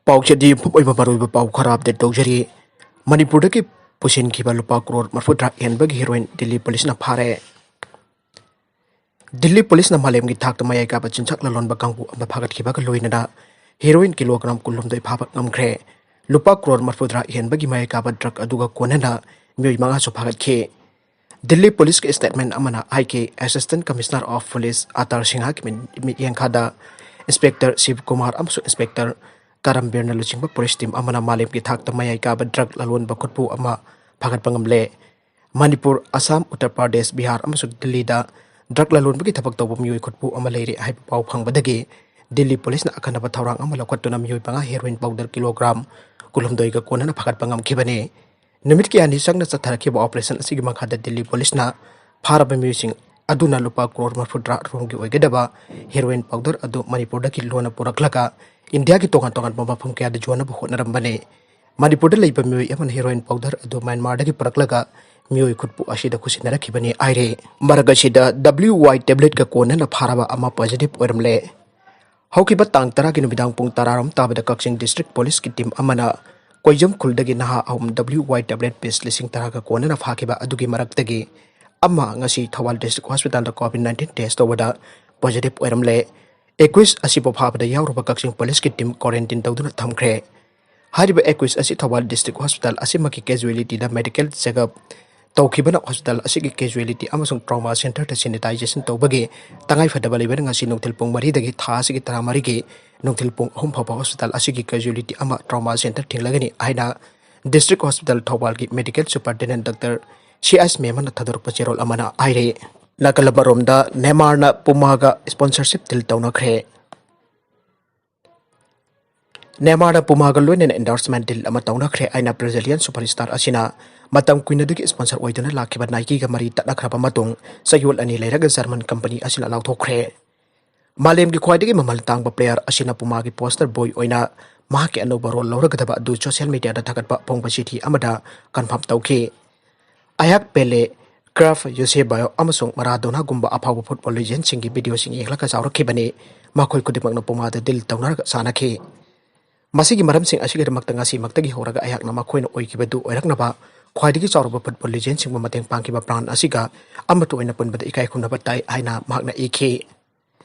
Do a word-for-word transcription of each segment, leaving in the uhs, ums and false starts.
ꯄꯥꯎꯆꯦꯗꯤ ꯌꯨꯝꯐꯝ ꯑꯣꯏꯕ ꯃꯔꯨꯑꯣꯏꯕ ꯄꯥꯎ ꯈꯔ ꯑꯞꯗꯦꯠ ꯇꯧꯖꯔꯤ꯫ ꯃꯅꯤꯄꯨꯔꯗꯒꯤ ꯄꯨꯁꯤꯟꯈꯤꯕ ꯂꯨꯄꯥ ꯀ꯭ꯔꯣꯔ ꯃꯔꯤꯐꯨꯇꯔꯥ ꯍꯦꯟꯕꯒꯤ ꯍꯦꯔꯣꯏꯟ ꯗꯤꯜꯂꯤ ꯄꯨꯂꯤꯁꯅ ꯐꯥꯔꯦ꯫ ꯗꯤꯜꯂꯤ ꯄꯨꯂꯤꯁꯅ ꯃꯥꯂꯦꯝꯒꯤ ꯊꯥꯛꯇ ꯃꯌꯥꯏ ꯀꯥꯕ ꯆꯤꯟꯖꯥꯛ ꯂꯂꯣꯟꯕ ꯀꯥꯡꯕꯨ ꯑꯃ ꯐꯥꯒꯠꯈꯤꯕꯒ ꯂꯣꯏꯅꯅ ꯍꯦꯔꯣꯏꯟ ꯀꯤꯂꯣꯒ꯭ꯔꯥꯝ ꯀꯨꯟꯍꯨꯝꯗꯣꯏ ꯐꯥꯕ ꯉꯝꯈ꯭ꯔꯦ꯫ ꯂꯨꯄꯥ ꯀ꯭ꯔꯣꯔ ꯃꯔꯤꯐꯨꯇꯔꯥ ꯍꯦꯟꯕꯒꯤ ꯃꯌꯥꯏ ꯀꯥꯕ ꯗ꯭ꯔꯒ ꯑꯗꯨꯒ ꯀꯣꯟꯅꯅ ꯃꯤꯑꯣꯏ ꯃꯉꯥꯁꯨ ꯐꯥꯒꯠꯈꯤ꯫ ꯗꯤꯜꯂꯤ ꯄꯨꯂꯤꯁꯀꯤ ꯁ꯭ꯇꯦꯠꯃꯦꯟ ꯑꯃꯅ ꯍꯥꯏꯈꯤ, Assistant Commissioner of Police Atar ꯁꯤꯡꯍꯥꯒꯤ ꯃꯤꯠ-, ꯃꯤꯠꯌꯦꯡꯈꯥꯗ ꯏꯟꯁꯄꯦꯛꯇꯔ ꯁꯤꯕ ꯀꯨꯃꯥꯔ ꯑꯃꯁꯨꯡ ꯏꯟꯁꯄꯦꯛꯇꯔ ꯀꯔꯝꯕꯤꯔꯅ ꯂꯨꯆꯤꯡꯕ ꯄꯨꯂꯤꯁ ꯇꯤꯝ ꯑꯃꯅ ꯃꯥꯂꯦꯝꯒꯤ ꯊꯥꯛꯇ ꯃꯌꯥꯏ ꯀꯥꯕ ꯗ꯭ꯔꯒ ꯂꯂꯣꯟꯕ ꯈꯨꯠꯄꯨ ꯑꯃ ꯐꯥꯒꯠꯄ ꯉꯝꯂꯦ꯫ ꯃꯅꯤꯄꯨꯔ, ꯑꯁꯥꯝ, ꯎꯠꯇꯔ ꯄ꯭ꯔꯗꯦꯁ, ꯕꯤꯍꯥꯔ ꯑꯃꯁꯨꯡ ꯗꯤꯜꯂꯤꯗ ꯗ꯭ꯔꯒ ꯂꯂꯣꯟꯕꯒꯤ ꯊꯕꯛ ꯇꯧꯕ ꯃꯤꯑꯣꯏ ꯈꯨꯠꯄꯨ ꯑꯃ ꯂꯩꯔꯦ ꯍꯥꯏꯕ ꯄꯥꯎ ꯐꯪꯕꯗꯒꯤ ꯗꯤꯜꯂꯤ ꯄꯨꯂꯤꯁꯅ ꯑꯀꯟꯅꯕ ꯊꯧꯔꯥꯡ ꯑꯃ ꯂꯧꯈꯠꯇꯨꯅ ꯃꯤꯑꯣꯏ ꯃꯉꯥ ꯍꯦꯔꯣꯏꯟ ꯄꯥꯎꯗꯔ ꯀꯤꯂꯣꯒ꯭ꯔꯥꯝ ꯀꯨꯟꯍꯨꯝꯗꯣꯏꯒ ꯀꯣꯟꯅꯅ ꯐꯥꯒꯠꯄ ꯉꯝꯈꯤꯕꯅꯤ꯫ ꯅꯨꯃꯤꯠ ꯀꯌꯥꯅꯤ ꯆꯪꯅ ꯆꯠꯊꯔꯛꯈꯤꯕ ꯑꯣꯄꯔꯦꯁꯟ ꯑꯁꯤꯒꯤ ꯃꯈꯥꯗ ꯗꯤꯜꯂꯤ ꯄꯨꯂꯤꯁꯅ ꯐꯥꯔꯕ ꯃꯤꯑꯣꯏꯁꯤꯡ ꯑꯗꯨꯅ ꯂꯨꯄꯥ ꯀ꯭ꯔꯣꯔ ꯃꯔꯤꯐꯨꯇꯔꯥ ꯔꯣꯝꯒꯤ ꯑꯣꯏꯒꯗꯕ ꯍꯦꯔꯣꯏꯟ ꯄꯥꯎꯗꯔ ꯑꯗꯨ ꯃꯅꯤꯄꯨꯔꯗꯒꯤ ꯂꯣꯟꯅ ꯄꯨꯔꯛꯂꯒ ꯏꯟꯗꯤꯌꯥꯒꯤ ꯇꯣꯉꯥꯟ ꯇꯣꯉꯥꯟꯕ ꯃꯐꯝ ꯀꯌꯥꯗ ꯌꯣꯟꯅꯕ ꯍꯣꯠꯅꯔꯝꯕꯅꯤ꯫ ꯃꯅꯤꯄꯨꯔꯗ ꯂꯩꯕ ꯃꯤꯑꯣꯏ ꯑꯃꯅ ꯍꯦꯔꯣꯏꯟ ꯄꯥꯎꯗꯔ ꯑꯗꯨ ꯃ꯭ꯌꯥꯟꯃꯥꯔꯗꯒꯤ ꯄꯨꯔꯛꯂꯒ ꯃꯤꯑꯣꯏ ꯈꯨꯠꯄꯨ ꯑꯁꯤꯗ ꯈꯨꯠꯁꯤꯟꯅꯔꯛꯈꯤꯕꯅꯤ ꯍꯥꯏꯔꯦ꯫ ꯃꯔꯛ ꯑꯁꯤꯗ W Y tablet ꯀ ꯀꯣꯟꯅꯅ ꯐꯥꯔꯕ ꯑꯃ ꯄꯣꯖꯤꯇꯤꯚ ꯑꯣꯏꯔꯝꯂꯦ꯫ ꯍꯧꯈꯤꯕ ꯇꯥꯡ ꯇꯔꯥꯒꯤ ꯅꯨꯃꯤꯗꯥꯡ ꯄꯨꯡ ꯇꯔꯥꯔꯣꯝ ꯇꯥꯕꯗ ꯀꯛꯆꯤꯡ ꯗꯤꯁꯇ꯭ꯔꯤꯛ ꯄꯨꯂꯤꯁꯀꯤ ꯇꯤꯝ ꯑꯃꯅ ꯀꯣꯏꯖꯝ ꯈꯨꯜꯗꯒꯤ ꯅꯍꯥ ꯑꯍꯨꯝ W Y tablet piece ꯂꯤꯁꯤꯡ ꯇꯔꯥꯒ ꯀꯣꯟꯅꯅ ꯐꯥꯈꯤꯕ ꯑꯗꯨꯒꯤ ꯃꯔꯛꯇꯒꯤ ꯑꯃ ꯉꯁꯤ ꯊꯧꯕꯥꯜ ꯗꯤꯁꯇ꯭ꯔꯤꯛ ꯍꯣꯁꯄꯤꯇꯥꯜꯗ ꯀꯣꯚꯤꯗ ꯅꯥꯏꯟꯇꯤꯟ ꯇꯦꯁ ꯇꯧꯕꯗ ꯄꯣꯖꯤꯇꯤꯚ ꯑꯣꯏꯔꯝꯂꯦ꯫ ꯑꯦꯀꯨꯏꯁ ꯑꯁꯤꯕꯨ ꯐꯥꯕꯗ ꯌꯥꯎꯔꯨꯕ ꯀꯛꯆꯤꯡ ꯄꯨꯂꯤꯁꯀꯤ ꯇꯤꯝ ꯀ꯭ꯋꯥꯔꯦꯟꯇꯤꯟ ꯇꯧꯗꯨꯅ ꯊꯝꯈ꯭ꯔꯦ꯫ ꯍꯥꯏꯔꯤꯕ ꯑꯦꯀꯨꯏꯁ ꯑꯁꯤ ꯊꯧꯕꯥꯜ ꯗꯤꯁꯇ꯭ꯔꯤꯛ ꯍꯣꯁꯄꯤꯇꯥꯜ ꯑꯁꯤꯃꯛꯀꯤ ꯀꯦꯖꯨꯋꯦꯂꯤꯇꯤꯗ ꯃꯦꯗꯤꯀꯦꯜ ꯆꯦꯛꯑꯞ ꯇꯧꯈꯤꯕꯅ ꯍꯣꯁꯄꯤꯇꯥꯜ ꯑꯁꯤꯒꯤ ꯀꯦꯖꯨꯋꯦꯂꯤꯇꯤ ꯑꯃꯁꯨꯡ ꯇ꯭ꯔꯣꯃꯥ ꯁꯦꯟꯇꯔꯗ ꯁꯦꯅꯤꯇꯥꯏꯖꯦꯁꯟ ꯇꯧꯕꯒꯤ ꯇꯉꯥꯏꯐꯗꯕ ꯂꯩꯕꯅ ꯉꯁꯤ ꯅꯨꯡꯊꯤꯜ ꯄꯨꯡ ꯃꯔꯤꯗꯒꯤ ꯊꯥ ꯑꯁꯤꯒꯤ ꯇꯔꯥꯃꯔꯤꯒꯤ ꯅꯨꯡꯊꯤꯜ ꯄꯨꯡ ꯑꯍꯨꯝ ꯐꯥꯎꯕ ꯍꯣꯁꯄꯤꯇꯥꯜ ꯑꯁꯤꯒꯤ ꯀꯦꯖꯨꯋꯦꯂꯤꯇꯤ ꯑꯃ ꯇ꯭ꯔꯣꯃꯥ ꯁꯦꯟꯇꯔ ꯊꯤꯡꯂꯒꯅꯤ ꯍꯥꯏꯅ ꯗꯤꯁꯇ꯭ꯔꯤꯛ ꯍꯣꯁꯄꯤꯇꯥꯜ ꯊꯧꯕꯥꯜꯒꯤ medical superintendent doctor C S ꯃꯦꯃꯟꯅ ꯊꯥꯗꯣꯔꯛꯄ ꯆꯦꯔꯣꯜ ꯑꯃꯅ ꯍꯥꯏꯔꯤ꯫ ꯅꯥꯀꯜ ꯑꯃꯔꯣꯝꯗ ꯅꯦꯃꯥꯔꯅ ꯄꯨꯃꯥꯒ ꯁ꯭ꯄꯣꯟꯁꯔꯁꯤꯞ ꯗꯤꯜ ꯇꯧꯅꯈ꯭ꯔꯦ꯫ ꯅꯦꯃꯥꯔꯅ ꯄꯨꯃꯥꯒ ꯂꯣꯏꯅꯅ ꯏꯟꯗꯣꯔꯁꯃꯦꯟ ꯗꯤꯜ ꯑꯃ ꯇꯧꯅꯈ꯭ꯔꯦ ꯍꯥꯏꯅ ꯕ꯭ꯔꯥꯖꯤꯂꯤꯌꯟ ꯁꯨꯄꯔꯁ꯭ꯇꯥꯔ ꯑꯁꯤꯅ ꯃꯇꯝ ꯀꯨꯏꯅꯗꯒꯤ ꯁ꯭ꯄꯣꯟꯁꯔ ꯑꯣꯏꯗꯨꯅ ꯂꯥꯛꯈꯤꯕ ꯅꯥꯏꯀꯤꯒ ꯃꯔꯤ ꯇꯠꯅꯈ꯭ꯔꯕ ꯃꯇꯨꯡ ꯆꯌꯣꯜ ꯑꯅꯤ ꯂꯩꯔꯒ ꯖꯔꯃꯟ ꯀꯝꯄꯅꯤ ꯑꯁꯤꯅ ꯂꯥꯎꯊꯣꯛꯈ꯭ꯔꯦ꯫ ꯃꯥꯂꯦꯝꯒꯤ ꯈ꯭ꯋꯥꯏꯗꯒꯤ ꯃꯃꯜ ꯇꯥꯡꯕ ꯄ꯭ꯂꯦꯌꯔ ꯑꯁꯤꯅ ꯄꯨꯃꯥꯒꯤ ꯄꯣꯁꯇꯔ ꯕꯣꯏ ꯑꯣꯏꯅ ꯃꯍꯥꯛꯀꯤ ꯑꯅꯧꯕ ꯔꯣꯜ ꯂꯧꯔꯒꯗꯕ ꯑꯗꯨ ꯁꯣꯁꯤꯌꯦꯜ ꯃꯤꯗꯤꯌꯥꯗ ꯊꯥꯒꯠꯄ ꯐꯣꯡꯕ ꯆꯤꯊꯤ ꯑꯃꯗ ꯀꯟꯐꯥꯔꯝ ꯇꯧꯈꯤ꯫ ꯑꯩꯍꯥꯛ ꯄꯦꯂꯦ, ꯀ꯭ꯔꯐ, ꯌꯨꯁꯦꯕꯥꯌꯣ ꯑꯃꯁꯨꯡ ꯃꯔꯥꯗꯣꯅꯥꯒꯨꯝꯕ ꯑꯐꯥꯎꯕ ꯐꯨꯠꯕꯣꯜ ꯂꯤꯖꯦꯟꯁꯤꯡꯒꯤ ꯚꯤꯗꯤꯑꯣꯁꯤꯡ ꯌꯦꯡꯂꯒ ꯆꯥꯎꯔꯛꯈꯤꯕꯅꯤ꯫ ꯃꯈꯣꯏ ꯈꯨꯗꯤꯡꯃꯛꯅ ꯄꯨꯃꯥꯗ ꯗꯤꯜ ꯇꯧꯅꯔꯒ ꯁꯥꯟꯅꯈꯤ꯫ ꯃꯁꯤꯒꯤ ꯃꯔꯝꯁꯤꯡ ꯑꯁꯤꯒꯤꯗꯃꯛꯇ ꯉꯁꯤꯃꯛꯇꯒꯤ ꯍꯧꯔꯒ ꯑꯩꯍꯥꯛꯅ ꯃꯈꯣꯏꯅ ꯑꯣꯏꯈꯤꯕꯗꯨ ꯑꯣꯏꯔꯛꯅꯕ ꯈ꯭ꯋꯥꯏꯗꯒꯤ ꯆꯥꯎꯔꯕ ꯐꯨꯠꯕꯣꯜ ꯂꯤꯖꯦꯟꯁꯤꯡꯕꯨ ꯃꯇꯦꯡ ꯄꯥꯡꯈꯤꯕ ꯕ꯭ꯔꯥꯟ ꯑꯁꯤꯒ ꯑꯃꯠꯇ ꯑꯣꯏꯅ ꯄꯨꯟꯕꯗ ꯏꯀꯥꯏ ꯈꯨꯝꯅꯕ ꯇꯥꯏ ꯍꯥꯏꯅ ꯃꯍꯥꯛꯅ ꯏꯈꯤ꯫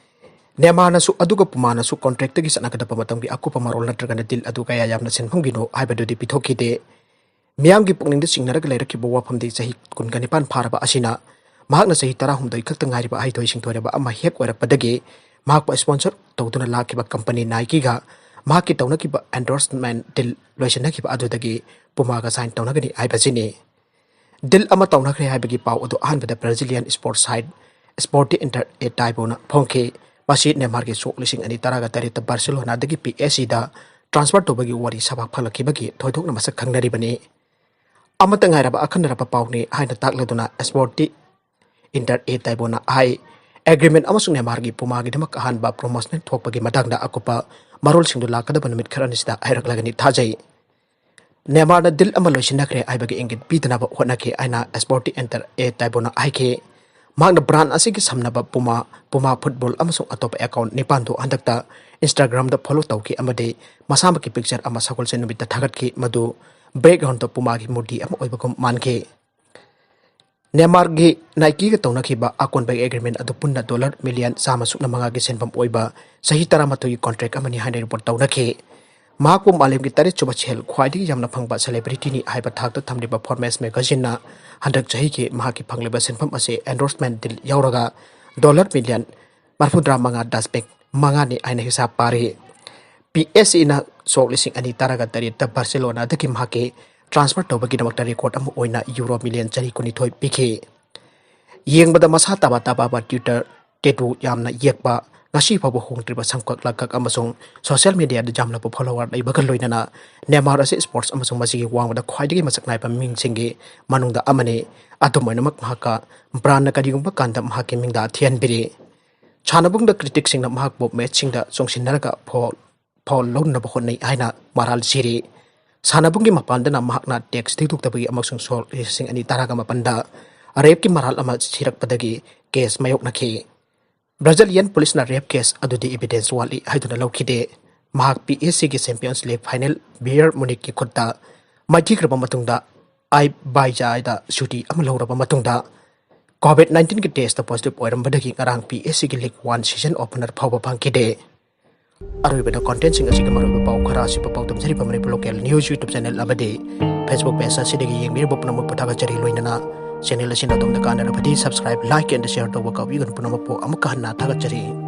ꯅꯦꯃꯥꯔꯅꯁꯨ ꯑꯗꯨꯒ ꯄꯨꯃꯥꯅꯁꯨ ꯀꯣꯟꯇ꯭ꯔꯦꯛꯇꯒꯤ ꯆꯠꯅꯒꯗꯕ ꯃꯇꯝꯒꯤ ꯑꯀꯨꯞꯄ ꯃꯔꯣꯜ ꯅꯠꯇ꯭ꯔꯒꯅ ꯗꯤꯜ ꯑꯗꯨ ꯀꯌꯥ ꯌꯥꯝꯅ ꯁꯦꯟꯐꯝꯒꯤꯅꯣ ꯍꯥꯏꯕꯗꯨꯗꯤ ꯄꯤꯊꯣꯛꯈꯤꯗꯦ꯫ ꯃꯤꯌꯥꯝꯒꯤ ꯄꯨꯛꯅꯤꯡꯗ ꯆꯤꯡꯅꯔꯒ ꯂꯩꯔꯛꯈꯤꯕ ꯋꯥꯐꯝꯗꯤ ꯆꯍꯤ ꯀꯨꯟꯒ ꯅꯤꯄꯥꯟ ꯐꯥꯔꯕ ꯑꯁꯤꯅ ꯃꯍꯥꯛꯅ ꯆꯍꯤ ꯇꯔꯥꯍꯨꯝꯗꯣꯏ ꯈꯛꯇ ꯉꯥꯏꯔꯤꯕ ꯑꯍꯩꯊꯣꯏ ꯁꯤꯡꯊꯣꯏꯔꯕ ꯑꯃ ꯍꯦꯛ ꯑꯣꯏꯔꯛꯄꯗꯒꯤ ꯃꯍꯥꯛꯄꯨ ꯁ꯭ꯄꯣꯟꯁꯔ ꯇꯧꯗꯨꯅ ꯂꯥꯛꯈꯤꯕ ꯀꯝꯄꯅꯤ ꯅꯥꯏꯀꯤꯒ ꯃꯍꯥꯛꯀꯤ ꯇꯧꯅꯈꯤꯕ ꯑꯦꯟꯗꯣꯔꯁꯃꯦꯟ ꯗꯤꯜ ꯂꯣꯏꯁꯤꯟꯅꯈꯤꯕ ꯑꯗꯨꯗꯒꯤ ꯄꯨꯃꯥꯒ ꯁꯥꯏꯟ ꯇꯧꯅꯒꯅꯤ ꯍꯥꯏꯕꯁꯤꯅꯤ꯫ ꯗꯤꯜ ꯑꯃ ꯇꯧꯅꯈ꯭ꯔꯦ ꯍꯥꯏꯕꯒꯤ ꯄꯥꯎ ꯑꯗꯨ ꯑꯍꯥꯟꯕꯗ ꯕ꯭ꯔꯥꯖꯤꯂꯤꯌꯟ ꯁ꯭ꯄꯣꯔꯠ ꯁꯥꯏꯠ ꯁ꯭ꯄꯣꯔꯇꯤ ꯏꯟꯇꯔ ꯑꯦ ꯇꯥꯏꯕꯣꯅ ꯐꯣꯡꯈꯤ꯫ ꯃꯁꯤ ꯅꯦꯃꯥꯔꯒꯤ ꯁꯣꯛ ꯂꯤꯁꯤꯡ ꯑꯅꯤ ꯇꯔꯥꯒ ꯇꯔꯦꯠꯇ ꯕꯥꯔꯁꯦꯂꯣꯅꯥꯗꯒꯤ ꯄꯤ ꯑꯦꯁ ꯖꯤꯗ ꯇ꯭ꯔꯥꯟꯁꯐꯔ ꯇꯧꯕꯒꯤ ꯋꯥꯔꯤ ꯁꯕꯥꯛ ꯐꯪꯂꯛꯈꯤꯕꯒꯤ ꯊꯣꯏꯗꯣꯛꯅ ꯃꯁꯛ ꯈꯪꯅꯔꯤꯕꯅꯤ꯫ ꯑꯃꯠꯇ ꯉꯥꯏꯔꯕ ꯑꯈꯟꯅꯔꯕ ꯄꯥꯎꯅꯤ ꯍꯥꯏꯅ ꯇꯥꯛꯂꯗꯨꯅ ꯁ꯭ꯄꯣꯔꯇꯤ ꯏꯟꯇꯔ ꯑꯦ ꯇꯥꯏꯕꯣꯅ ꯍꯥꯏ, ꯑꯦꯒ꯭ꯔꯤꯃꯦꯟ ꯑꯃꯁꯨꯡ ꯅꯦꯃꯥꯔꯒꯤ ꯄꯨꯃꯥꯒꯤꯗꯃꯛ ꯑꯍꯥꯟꯕ ꯄ꯭ꯔꯣꯃꯣꯁꯅꯦꯜ ꯊꯣꯛꯄꯒꯤ ꯃꯇꯥꯡꯗ ꯑꯀꯨꯞꯄ ꯃꯔꯣꯜꯁꯤꯡꯗꯨ ꯂꯥꯛꯀꯗꯕ ꯅꯨꯃꯤꯠ ꯈꯔꯅꯤꯁꯤꯗ ꯍꯥꯏꯔꯛꯂꯒꯅꯤ ꯊꯥꯖꯩ꯫ ꯅꯦꯃꯥꯔꯅ ꯗꯤꯜ ꯑꯃ ꯂꯣꯏꯁꯤꯟꯅꯈ꯭ꯔꯦ ꯍꯥꯏꯕꯒꯤ ꯏꯪꯒꯤꯠ ꯄꯤꯗꯅꯕ ꯍꯣꯠꯅꯈꯤ ꯍꯥꯏꯅ ꯁ꯭ꯄꯣꯔꯇꯤ ꯏꯟꯇꯔ ꯑꯦ ꯇꯥꯏꯕꯣꯅ ꯍꯥꯏꯈꯤ꯫ ꯃꯍꯥꯛꯅ ꯕ꯭ꯔꯥꯟ ꯑꯁꯤꯒꯤ ꯁꯝꯅꯕ ꯄꯨꯃꯥ, ꯄꯨꯃꯥ ꯐꯨꯠꯕꯣꯜ ꯑꯃꯁꯨꯡ ꯑꯇꯣꯞꯄ ꯑꯦꯀꯥꯎꯟ ꯅꯤꯄꯥꯟꯗꯨ ꯍꯟꯗꯛꯇ ꯏꯟꯁꯇꯥꯒ꯭ꯔꯥꯝꯗ ꯐꯣꯂꯣ ꯇꯧꯈꯤ ꯑꯃꯗꯤ ꯃꯁꯥꯃꯛꯀꯤ ꯄꯤꯛꯆꯔ ꯑꯃ ꯁꯒꯣꯜꯁꯦꯟ ꯅꯨꯃꯤꯠꯇ ꯊꯥꯒꯠꯈꯤ, ꯃꯗꯨ ꯕꯦꯛꯒ꯭ꯔꯥꯎꯟꯗ ꯄꯨꯃꯥꯒꯤ ꯃꯨꯔꯇꯤ ꯑꯃ ꯑꯣꯏꯕꯒꯨꯝ ꯃꯥꯟꯈꯤ꯫ ꯅꯦꯃꯥꯔꯒꯤ ꯅꯥꯏꯀꯤꯒ ꯇꯧꯅꯈꯤꯕ ꯑꯀꯣꯟꯕꯒꯤ ꯑꯦꯒ꯭ꯔꯤꯃꯦꯟ ꯑꯗꯨ ꯄꯨꯟꯅ ꯗꯣꯂꯔ ꯃꯤꯂꯤꯌꯟ ꯆꯥꯝꯃ ꯁꯨꯞꯅ ꯃꯉꯥꯒꯤ ꯁꯦꯟꯐꯝ ꯑꯣꯏꯕ ꯆꯍꯤ ꯇꯔꯥꯃꯥꯊꯣꯏꯒꯤ ꯀꯣꯟꯇ꯭ꯔꯦꯛ ꯑꯃꯅꯤ ꯍꯥꯏꯅ ꯔꯤꯄꯣꯔꯠ ꯇꯧꯅꯈꯤ꯫ ꯃꯍꯥꯛꯄꯨ ꯃꯥꯂꯦꯝꯒꯤ ꯇꯔꯦꯠꯁꯨꯕ ꯁꯦꯜ ꯈ꯭ꯋꯥꯏꯗꯒꯤ ꯌꯥꯝꯅ ꯐꯪꯕ ꯁꯦꯂꯦꯕ꯭ꯔꯤꯇꯤꯅꯤ ꯍꯥꯏꯕ ꯊꯥꯛꯇ ꯊꯝꯂꯤꯕ ꯐꯣꯔꯕꯁ ꯃꯦꯒꯥꯖꯤꯟꯅ ꯍꯟꯗꯛ ꯆꯍꯤꯒꯤ ꯃꯍꯥꯛꯀꯤ ꯐꯪꯂꯤꯕ ꯁꯦꯟꯐꯝ ꯑꯁꯤ ꯑꯦꯟꯗꯣꯔꯁꯃꯦꯟ ꯗꯤꯜ ꯌꯥꯎꯔꯒ ꯗꯣꯂꯔ ꯃꯤꯂꯤꯌꯟ ꯃꯔꯐꯨꯇꯔꯥ ꯃꯉꯥ ꯗꯁꯃꯤꯛ ꯃꯉꯥꯅꯤ ꯍꯥꯏꯅ ꯍꯤꯁꯥꯞ ꯄꯥꯔꯤ꯫ ꯄꯤ ꯑꯦꯁ ꯏꯅ ꯁꯣꯛ ꯂꯤꯁꯤꯡ ꯑꯅꯤ ꯇꯔꯥꯒ ꯇꯔꯦꯠꯇ ꯕꯥꯔꯁꯦꯂꯣꯅꯥꯗꯒꯤ ꯃꯍꯥꯛꯀꯤ ꯇ꯭ꯔꯥꯟꯁꯐꯔ ꯇꯧꯕꯒꯤꯗꯃꯛꯇ ꯔꯦꯀꯣꯔꯗ ꯑꯃ ꯑꯣꯏꯅ ꯌꯨꯔꯣ ꯃꯤꯂꯤꯌꯟ ꯆꯅꯤ ꯀꯨꯟꯅꯤꯊꯣꯏ ꯄꯤꯈꯤ꯫ ꯌꯦꯡꯕꯗ ꯃꯁꯥ ꯇꯥꯕ ꯇꯥꯕ ꯇ꯭ꯋꯤꯇꯔ ꯇꯦꯇꯨ ꯌꯥꯝꯅ ꯌꯦꯛꯄ, ꯉꯁꯤ ꯐꯥꯎꯕ ꯍꯣꯡꯗ꯭ꯔꯤꯕ ꯁꯝꯀꯛ ꯂꯛꯀꯛ ꯑꯃꯁꯨꯡ ꯁꯣꯁꯤꯌꯦꯜ ꯃꯤꯗꯤꯌꯥꯗ ꯌꯥꯝꯂꯕ ꯐꯣꯂꯣꯋꯔ ꯂꯩꯕꯒ ꯂꯣꯏꯅꯅ ꯅꯦꯃꯥꯔ ꯑꯁꯤ ꯁ꯭ꯄꯣꯔꯠꯁ ꯑꯃꯁꯨꯡ ꯃꯁꯤꯒꯤ ꯋꯥꯡꯃꯗ ꯈ꯭ꯋꯥꯏꯗꯒꯤ ꯃꯁꯛ ꯅꯥꯏꯕ ꯃꯤꯡꯁꯤꯡꯒꯤ ꯃꯅꯨꯡꯗ ꯑꯃꯅꯤ꯫ ꯑꯗꯨꯝ ꯑꯣꯏꯅꯃꯛ ꯃꯍꯥꯛꯀ ꯕ꯭ꯔꯥꯟꯅ ꯀꯔꯤꯒꯨꯝꯕ ꯀꯥꯟꯗ ꯃꯍꯥꯛꯀꯤ ꯃꯤꯡꯗ ꯊꯤꯍꯟꯕꯤꯔꯤ꯫ ꯁꯥꯟꯅꯕꯨꯡꯗ ꯀ꯭ꯔꯤꯇꯤꯛꯁꯤꯡꯅ ꯃꯍꯥꯛꯄꯨ ꯃꯦꯆꯁꯤꯡꯗ ꯆꯣꯡꯁꯤꯟꯅꯔꯒ ꯐꯣꯜ, ꯐꯣꯜ ꯂꯧꯅꯕ ꯍꯣꯠꯅꯩ ꯍꯥꯏꯅ ꯃꯔꯥꯜ ꯁꯤꯔꯤ꯫ ꯁꯥꯟꯅꯕꯨꯡꯒꯤ ꯃꯄꯥꯟꯗꯅ ꯃꯍꯥꯛꯅ ꯇꯦꯛꯁ ꯊꯤꯗꯣꯛꯇꯕꯒꯤ ꯑꯃꯁꯨꯡ ꯁꯣꯛ ꯂꯤꯁꯤꯡ ꯑꯅꯤ ꯇꯔꯥꯒ ꯃꯥꯄꯟꯗ ꯔꯦꯞꯀꯤ ꯃꯔꯥꯜ ꯑꯃ ꯁꯤꯔꯛꯄꯗꯒꯤ ꯀꯦꯁ ꯃꯥꯌꯣꯛꯅꯈꯤ꯫ ꯕ꯭ꯔꯥꯖꯤꯂꯤꯌꯟ ꯄꯨꯂꯤꯁꯅ ꯔꯦꯞ ꯀꯦꯁ ꯑꯗꯨꯗꯤ ꯏꯚꯤꯗꯦꯟꯁ ꯋꯥꯠꯂꯤ ꯍꯥꯏꯗꯨꯅ ꯂꯧꯈꯤꯗꯦ꯫ ꯃꯍꯥꯛ ꯄꯤ ꯑꯦꯁ ꯁꯤꯒꯤ ꯆꯦꯝꯄꯤꯌꯟꯁ ꯂꯤꯒ ꯐꯥꯏꯅꯦꯜ ꯕꯤꯌꯔ ꯃꯨꯅꯤꯛꯀꯤ ꯈꯨꯠꯇ ꯃꯥꯏꯊꯤꯈ꯭ꯔꯕ ꯃꯇꯨꯡꯗ ꯑꯥꯏ ꯕꯥꯏꯖꯥꯏꯗ ꯁꯨꯇꯤ ꯑꯃ ꯂꯧꯔꯕ ꯃꯇꯨꯡꯗ ꯀꯣꯚꯤꯗ ꯅꯥꯏꯟꯇꯤꯟꯒꯤ ꯇꯦꯁꯇ ꯄꯣꯖꯤꯇꯤꯚ ꯑꯣꯏꯔꯝꯕꯗꯒꯤ ꯉꯔꯥꯡ ꯄꯤ ꯑꯦꯁ ꯁꯤꯒꯤ ꯂꯤꯒ ꯋꯥꯟ ꯁꯤꯖꯟ ꯑꯣꯄꯅꯔ ꯐꯥꯎꯕ ꯐꯪꯈꯤꯗꯦ꯫ ꯑꯔꯣꯏꯕꯗ ꯀꯣꯟꯇꯦꯟꯁꯤꯡ ꯑꯁꯤꯒꯤ ꯃꯔꯨꯑꯣꯏꯕ ꯄꯥꯎ ꯈꯔ ꯑꯁꯤꯕꯨ ꯄꯥꯎꯗꯝꯖꯔꯤꯕ Manipur local news YouTube channel ꯑꯃꯗꯤ ꯐꯦꯁꯕꯨꯛ ꯄꯦꯖ ꯑꯁꯤꯗꯒꯤ ꯌꯦꯡꯕꯤꯔꯤꯕ ꯄꯨꯝꯅꯃꯛꯄꯨ ꯊꯥꯒꯠꯆꯔꯤ꯫ ꯂꯣꯏꯅꯅ ꯆꯦꯅꯦꯜ ꯑꯁꯤꯅ ꯑꯗꯣꯝꯗ ꯀꯥꯟꯅꯔꯕꯗꯤ subscribe, like and share ꯇꯧꯕ ꯀꯥꯎꯕꯤꯒꯅꯨ꯫ ꯄꯨꯝꯅꯃꯛꯄꯨ ꯑꯃꯨꯛꯀ ꯍꯟꯅ ꯊꯥꯒꯠꯆꯔꯤ꯫